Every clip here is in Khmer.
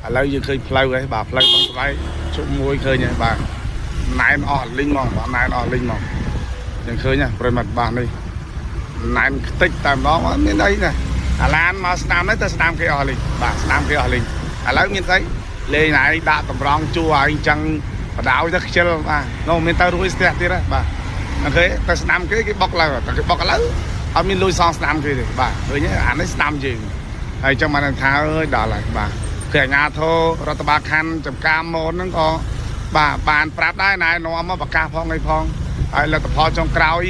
ឥឡូវយើងឃើញផ្លូវហើយបាទផ្លូវបឹងស្បែកជុំមួយឃើញហើយបាទណែនអស់លីងហ្មងបាទណែនអស់លីងហ្មងយើងឃើញណាប្រិមត្តបាទនេះណែនខ្ទេចតែម្ដងអត់មានអីណាអាឡានមកស្ដាំនេះទៅស្ដាំគេអស់លីងបាទស្ដាំគេអស់លីងឥឡូវមានស្អីលេងឯងដាក់តម្រង់ជួរឲ្យអញ្ចឹងបដ ாய் ទៅខ្ជិលបាទនោះមានទៅរួយស្ទះទៀតហ៎បាទអូខេទៅស្ដាំគេគេបុកឡើងតែគេបុកឥឡូវអត់មានលុយសងស្ដាំគេទេបាទឃើញទេអានេះស្ដាំយើងហើយចឹងបានថាអើយដល់ហើយបាទគឺអាជ្ញាធររដ្ឋបាលខណ្ឌចំការមនហ្នឹងក៏បាទបានប្រាប់ដែរណែនាំមកប្រកាសផងអីផងហើយលទ្ធផលចុងក្រោយ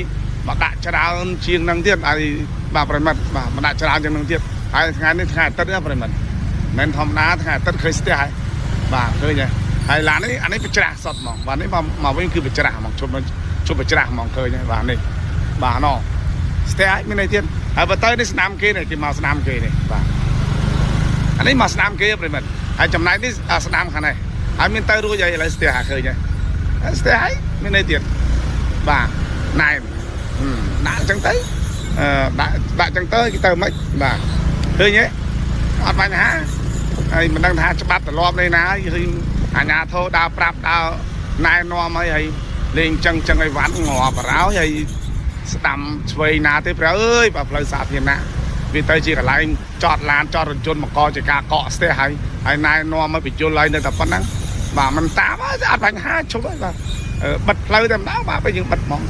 មកដាក់ច្រើនជាងហ្នឹងទៀតហើយបាទប្រិមិត្តបាទមកដាក់ច្រើនជាងហ្នឹងទៀតហើយថ្ងៃនេះថ្ងៃអាទិត្យណាប្រិមិត្តមិនធម្មតាថ្ងៃអាទិត្យឃើញស្ទះហើយបាទឃើញហើយហើយឡាននេះអានេះបច្រាស់សុតហ្មងបាទនេះមកមកវិញគឺបច្រាស់ហ្មងជប់ជប់បច្រាស់ហ្មងឃើញហើយបាទនេះបាទណស្ទះហើយមានអីទៀតហើយបើទៅនេះស្នាមគេនេះគេមកស្នាមគេនេះបាទអានេះមកស្នាមគេប្រិមិត្តហើយចំណែកនេះស្នាមខាងនេះហើយមានទៅរួចហើយឥឡូវស្ទះហាឃើញហើយស្ទះហើយមានអីទៀតបាទណែនដាក់អញ្ចឹងទៅអឺដាក់ដាក់អញ្ចឹងទៅគេទៅមិនបាទឃើញទេអត់បញ្ហាហើយមិនដឹងថាច្បាប់ទម្លាប់នេះណាឃើញអាជ្ញាធរដើរប្រាប់ដើរណែនាំហើយហើយលេងចឹងចឹងឲ្យវ៉ាន់ងាប់រោយហើយស្ដាំឆ្វេងណាទេព្រះអើយបាទផ្លូវសាធារណៈវាទៅជាកន្លែងចតឡានចតរថយន្តបង្កជាការកកស្ទះហើយហើយណែនាំឲ្យបញ្យលហើយនៅតែប៉ុណ្ណឹងបាទមិនតាមអត់បញ្ហាឈប់ហើយបាទបិទផ្លូវតែម្ដងបាទពេលយើងបិទហ្មង។